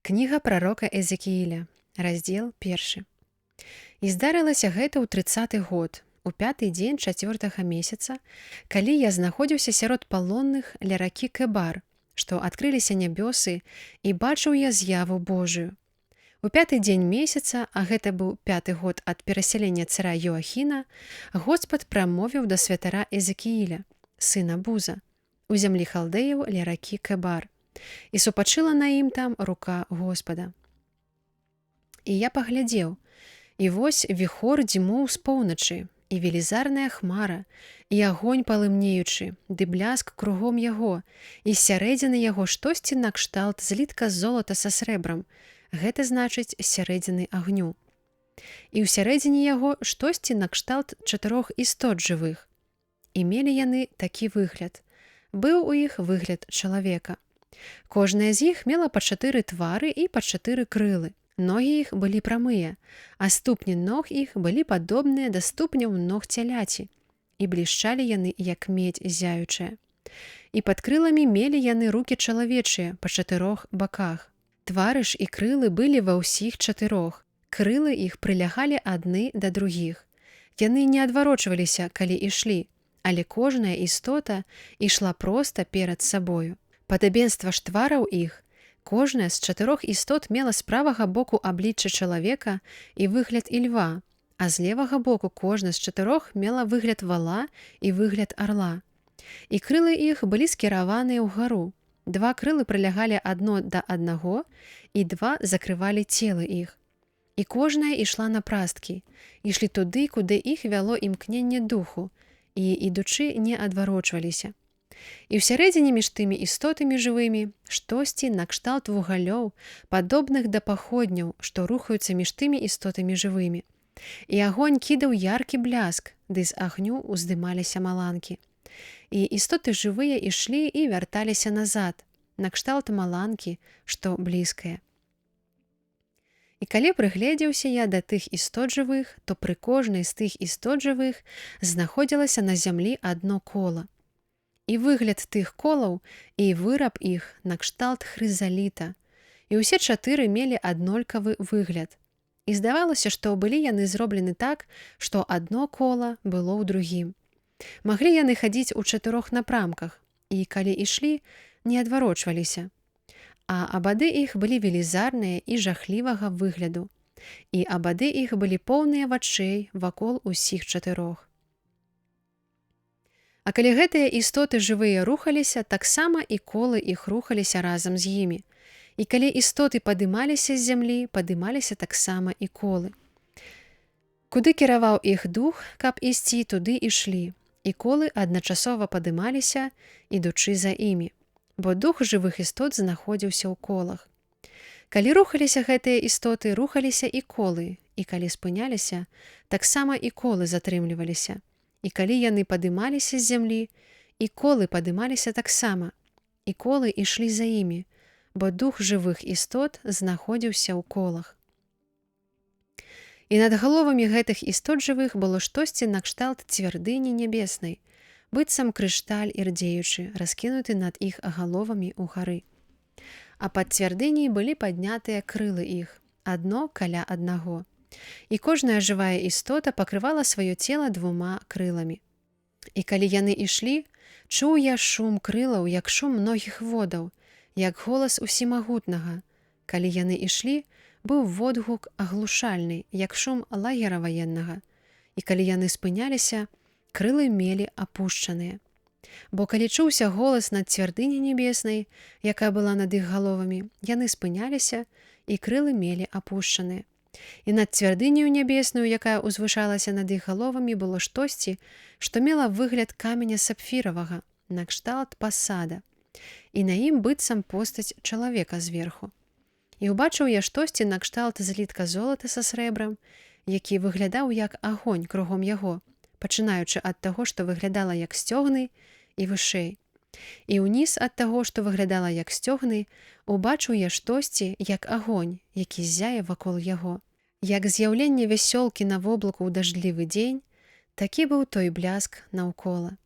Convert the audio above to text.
Кніга прарока Эзекііля, раздзел першы. І здарылася гэта ў 30-ы год, у пяты дзень чацвёртага месяца, калі я знаходзіўся сярод палонных ля ракі Кэбар, што адкрыліся нябёсы, і бачыў я з'яву Божую. У пяты дзень месяца, а гэта быў пяты год ад перасялення цара Йоахіна, Господ прамовіў да святара Эзекііля, сына Буза, у зямлі халдэяў ля ракі Кэбар. І супачыла на ім там рука Господа. І я паглядзеў, і вось віхор дзьмуў з поўначы, і велізарная хмара, і агонь палымнеючы, ды бляск кругом яго, і з сярэдзіны яго штосьці накшталт злітка золата са срэбрам, гэта значыць сярэдзіны агню. І ў сярэдзіне яго штосьці накшталт чатырох істот жывых. І мелі яны такі выгляд. Быў у іх выгляд чалавека. Кожная з іх мела па чатыры твары і па чатыры крылы. Ногі іх былі прамыя, а ступні ног іх былі падобныя да ступняў ног цяляці, і блішчалі яны, як медь зяючая. І пад крыламі мелі яны рукі чалавечыя па чатырох баках. Твары ж і крылы былі ва ўсіх чатырох. Крылы іх прылягалі адны да другіх. Яны не адварочваліся, калі ішлі, але кожная істота ішла проста перад сабою. Падабенства ж твараў іх, кожная з чатырох істот мела з правага боку аблічча чалавека і выгляд ільва, а з левага боку кожна з чатырох мела выгляд вала і выгляд арла. І крылы іх былі скіраваныя ўгару. Два крылы прылягалі адно да аднаго, і два закрывалі целы іх. І кожная ішла на прасткі, ішлі туды, куды іх вяло імкненне духу, і, ідучы, не адварочваліся. І ў сярэдзіне між тымі істотамі жывымі штосьці накшталт вугалёў, падобных да паходняў, што рухаюцца між тымі істотамі жывымі. І агонь кідаў яркі бляск, ды з агню уздымаліся маланкі. І істоты жывыя ішлі і вярталіся назад, накшталт маланкі, што блізкая. І калі прыгледзеўся я да тых істот жывых, то пры кожнай з тых істот жывых знаходзілася на зямлі адно кола. І выгляд тых колаў і выраб іх накшталт хрызаліта. І ўсе чатыры мелі аднолькавы выгляд. І здавалася, што былі яны зроблены так, што адно кола было ў другім. Маглі яны хадзіць у чатырох напрамках, і калі ішлі, не адварочваліся. А абады іх былі велізарныя і жахлівага выгляду. І абады іх былі поўныя вачэй вакол усіх чатырох. А калі гэтыя істоты жывыя рухаліся, таксама і колы іх рухаліся разам з імі. І калі істоты падымаліся з зямлі, падымаліся таксама і колы. Куды кіраваў іх дух, каб ісці, туды ішлі, і колы адначасова падымаліся, ідучы за імі, бо дух жывых істот знаходзіўся ў колах. Калі рухаліся гэтыя істоты, рухаліся і колы, і калі спыняліся, таксама і колы затрымліваліся. І калі яны падымаліся з зямлі, і колы падымаліся таксама, і колы ішлі за імі, бо дух жывых істот знаходзіўся ў колах. І над галовамі гэтых істот жывых было штосьці накшталт цвярдыні нябеснай, быццам крышталь ірдзеючы, раскінуты над іх галовамі ўгары. А пад цвярдыняй былі паднятыя крылы іх, адно каля аднаго. І кожная жывая істота пакрывала сваё цела двума крыламі. І калі яны ішлі, чуў я шум крылаў, як шум многіх водаў, як голас усімагутнага. Калі яны ішлі, быў водгук аглушальны, як шум лагера ваеннага. І калі яны спыняліся, крылы мелі апушчаныя. Бо калі чуўся голас над цвярдыняй нябеснай, якая была над іх галовамі, яны спыняліся, і крылы мелі апушчаныя. І над цвярдыняю нябесную, якая ўзвышалася над іх галовамі, было штосьці, што мела выгляд каменя сапфіравага, накшталт пасада. І на ім быццам постаць чалавека зверху. І ўбачыў я штосьці накшталт злітка золата са срэбрам, які выглядаў як агонь кругом яго, пачынаючы ад таго, што выглядала як сцёгны, і вышэй. І ўніз ад таго, што выглядала як сцёгны, убачыў я штосьці, як агонь, які ззяе вакол яго. Як з'яўленне вясёлкі на воблаку ў дажджлівы дзень, такі быў той бляск наўкола.